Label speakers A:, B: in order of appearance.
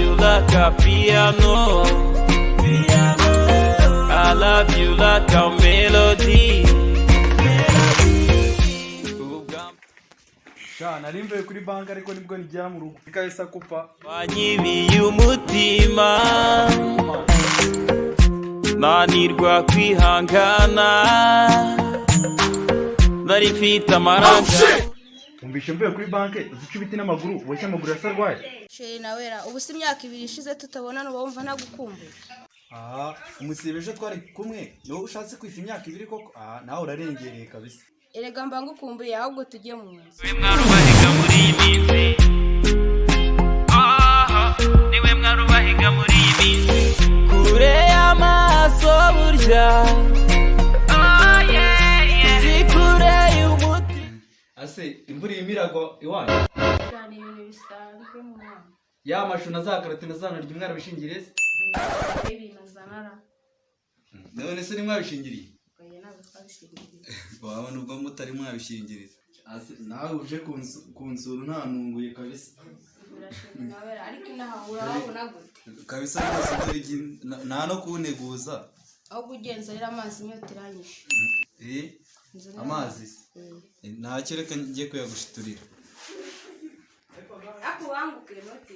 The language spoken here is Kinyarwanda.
A: you like a piano. I love you like a melody.
B: Sha, nari mvuye kuri banki, ariko nibwo nigera mu rugo ikahise akupa.
A: Wanyibiye umutima, nanirwa kwihangana, nari mfite amaranga.
B: Wumvishe mvuye kuri banki, uzica ibiti n'amaguru, uboshye amaguru yasa arwaye.
C: Chéri, nawera ubu si imyaka 2 ishize tutabonana, uba wumva ntagukumbuye?
D: Aha umusibe ejo twari kumwe, ni wowe ushatse kwita imyaka 2 koko? Aha nawe urarengereye kabisa.
C: Erega mba ngukumbuye, ahubwo tujye mu nzu.
A: Niwe mwarubahiga muri iyi minsi. Aha, niwe mwarubahiga muri iyi minsi. Kure y'amaso burya si kure y'umutima.
D: Ase imvura irimo iragwa iwanyu?
C: Ni ibintu bisanzwe mu mwana.
D: Ya mashu na za karoti na za ntoryi mwarabishingiriye se?
C: Ibintu azanara.
D: None se ntimwabishingiriye?
C: Oya, ntabwo twabishingiriye.
D: Wabona ubwo mutari mwabishingiriye. Ase nawe uje kunsura ntanunguye kabisa.
C: Birashimye nawera, ariko inaha urababona gute?
D: Kabisa rwose, dore nta no kunteguza.
C: Ahubwo ugenzanira amazi, inyota iranyishe.
D: Eh?
C: Nzanira.
D: Amazi se?
C: Eh.
D: Ntacyo, reka njye kuyagushiturira.
C: Ariko wanguke noti.